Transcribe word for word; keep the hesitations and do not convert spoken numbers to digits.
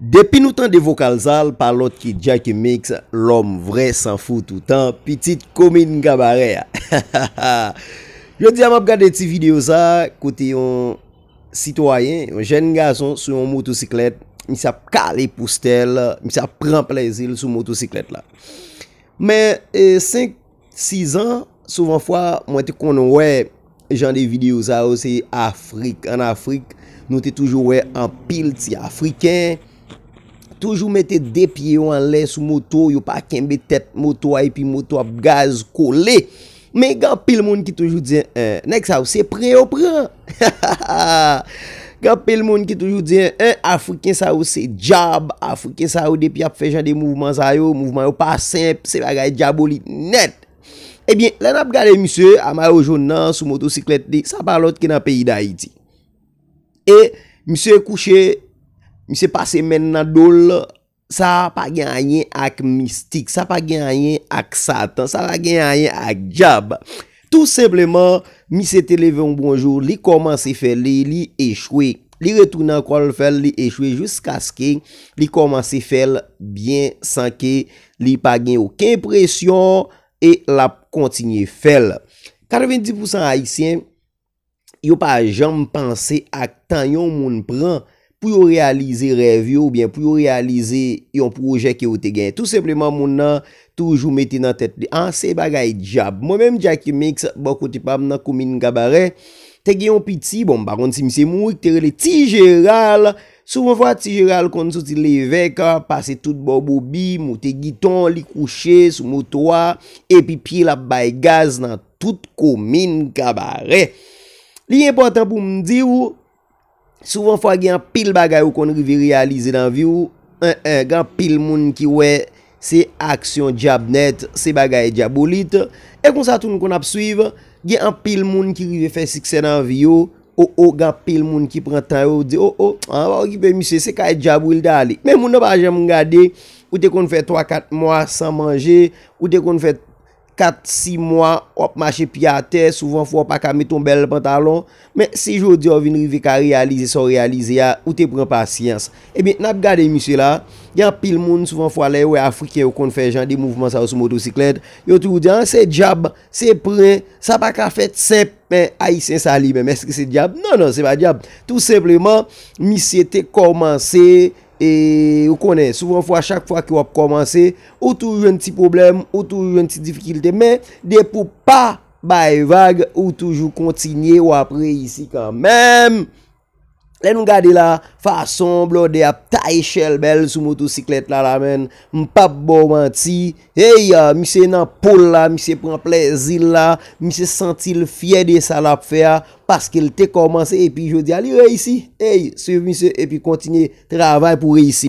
Depi nou tande vokal sa, l pa lòt ki Jacky Mix, lòm vrè san fout toutan, pitit komin Kabarè a. Jodi a m ap gade ti videyo sa, kote yon sitwayen, yon jèn gason sou yon motosiklèt, misye ap kale poustèl, misye ap pran plèzi l sou motosiklèt la. Men, e, senk, sizan, souvan fwa, mwen te konn wè jan de videyo sa yo, se Afrik. Ann Afrik, nou te toujou wè anpil ti Afriken toujou mete de pye yo anlè sou moto, yo pa kenbe tèt moto a, epi moto ap gaz kole. Men gen anpil moun ki toujou di, en, nèg sa yo se pran yo pran. Gen anpil moun ki toujou di, en, Afriken sa yo se dyab, Afriken sa yo depi ap fè jan de mouvman sa yo, mouvman yo pa senp, se bagay dyabolik nèt. Ebyen, lè n ap gade misye a mayo jòn nan sou motosiklèt li, sa pa lòt ke nan peyi Dayiti. E misye kouche, misye pase men nan do l, sa pa gen anyen ak mistik, sa pa gen anyen ak Satan, sa pa gen anyen ak dyab. Tou senpleman, misye te leve yon bon jou, li kòmanse fè li, li echwe. Li retounen ankò, l fè l, li echwe, jiskaske li kòmanse fè l byen san ke li pa gen okenn presyon e l ap kontinye fè l. Katrevenndis pousan Ayisyen, yo pa janm panse ak tan yon moun pran pou yo reyalize rèv yo oubyen pou yo reyalize yon pwojè ke yo te genyen. Tou senpleman, moun nan toujou mete nan tèt li, a, se bagay dyab. Mwen menm, Jacky Mix, bò kote pa m nan komin Kabarè, te gen yon piti, bon, m pa konn si misye mouri, ki te rele Ti Jeral. Souvan fwa, Ti Jeral konn soti Levèk, pase tout bò Bobi, moute Giton, li kouche sou moto a, epi pye l ap bay gaz nan tout komin Kabarè. Li enpòtan pou m di w, souvan fwa gen anpil bagay ou konn rive reyalize nan vi w, en, en, gen anpil moun ki wè se aksyon dyab nèt, se bagay dyabolit. E konsa tou nou konn ap swiv, gen anpil moun ki rive fè siksè nan vi yo, o, o, gen anpil moun ki pran tan yo, di, o, o, an, pa okipe misye, se kay dyab wi l t ale. Men moun nan pa janm gade, ou te konn fè twa, kat mwa san manje, ou te konn fè kat, sis mwa, w ap mache pye atè, souvan fwa w pa ka met yon bèl pantalon. Men si jodi a w vin rive ka reyalize sa w reyalize a, ou te pran pasyans. Ebyen, n ap gade misye la, gen anpil moun, souvan fwa lè yo wè Afriken yo konn fè jan de mouvman sa yo sou motosiklèt, yo toujou di, a, se dyab, se pran, sa pa ka fèt senp, men Ayisyen sa li menm, èske se dyab? Non, non, se pa dyab. Tou senpleman, misye te kòmanse, e ou konnen, souvan fwa, chak fwa ke w ap kòmanse, ou toujou jwenn ti pwoblèm, ou toujou jwenn ti difikilte, men depi w pa bay vag, ou toujou kontinye, w ap reyisi kanmenm. Lè nou gade la, fason blòdè ap taye chèlbè l sou motosiklèt la, la, menn, m p ap ba w manti. Hey, ah, misye nan po l la, misye pran plèzi l la, misye santi l fyè de sa l ap fè a, paske l te kòmanse epi jodi a li reyisi. Hey, swiv misye epi kontinye travay pou reyisi.